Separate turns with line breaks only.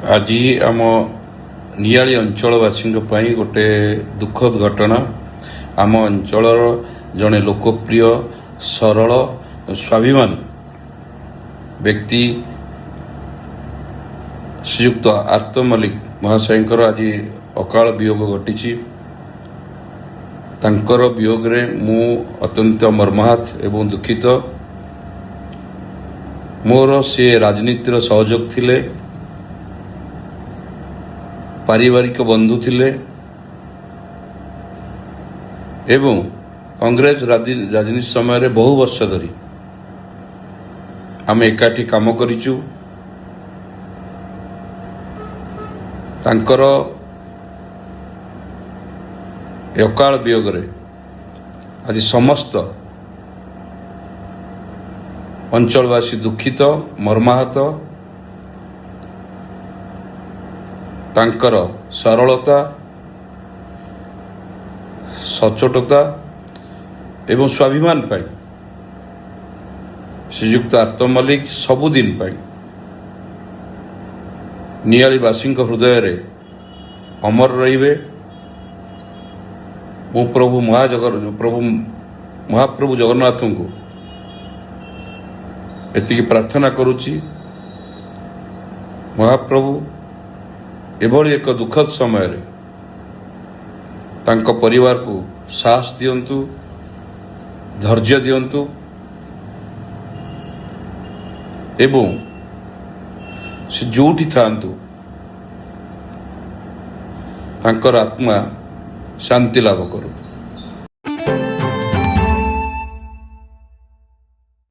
ଆଜି ଆମ ନିଆଳି ଅଞ୍ଚଳବାସୀଙ୍କ ପାଇଁ ଗୋଟେ ଦୁଃଖଦ ଘଟଣା। ଆମ ଅଞ୍ଚଳର ଜଣେ ଲୋକପ୍ରିୟ, ସରଳ, ସ୍ୱାଭିମାନ ବ୍ୟକ୍ତି ଶ୍ରୀଯୁକ୍ତ ଆର୍ତ୍ତ ମଲ୍ଲିକ ମହାଶୟଙ୍କର ଆଜି ଅକାଳ ବିୟୋଗ ଘଟିଛି। ତାଙ୍କର ବିୟୋଗରେ ମୁଁ ଅତ୍ୟନ୍ତ ମର୍ମାହତ ଏବଂ ଦୁଃଖିତ। ମୋର ସିଏ ରାଜନୀତିର ସହଯୋଗ ଥିଲେ, ପାରିବାରିକ ବନ୍ଧୁ ଥିଲେ ଏବଂ କଂଗ୍ରେସ ରାଜନୀତି ସମୟରେ ବହୁ ବର୍ଷ ଧରି ଆମେ ଏକାଠି କାମ କରିଛୁ। ତାଙ୍କର ଅକାଳ ବିୟୋଗରେ ଆଜି ସମସ୍ତ ଅଞ୍ଚଳବାସୀ ଦୁଃଖିତ, ମର୍ମାହତ। ତାଙ୍କର ସରଳତା, ସଚ୍ଚୋଟତା ଏବଂ ସ୍ୱାଭିମାନ ପାଇଁ ଶ୍ରୀଯୁକ୍ତ ଆର୍ତ୍ତ ମଲ୍ଲିକ ସବୁଦିନ ପାଇଁ ନିଆଳିବାସୀଙ୍କ ହୃଦୟରେ ଅମର ରହିବେ। ମୁଁ ପ୍ରଭୁ ମହାପ୍ରଭୁ ଜଗନ୍ନାଥଙ୍କୁ ଏତିକି ପ୍ରାର୍ଥନା କରୁଛି, ମହାପ୍ରଭୁ ଏଭଳି ଏକ ଦୁଃଖଦ ସମୟରେ ତାଙ୍କ ପରିବାରକୁ ସାହସ ଦିଅନ୍ତୁ, ଧୈର୍ଯ୍ୟ ଦିଅନ୍ତୁ ଏବଂ ସେ ଯୋଉଠି ଥାଆନ୍ତୁ, ତାଙ୍କର ଆତ୍ମା ଶାନ୍ତି ଲାଭ କରୁ।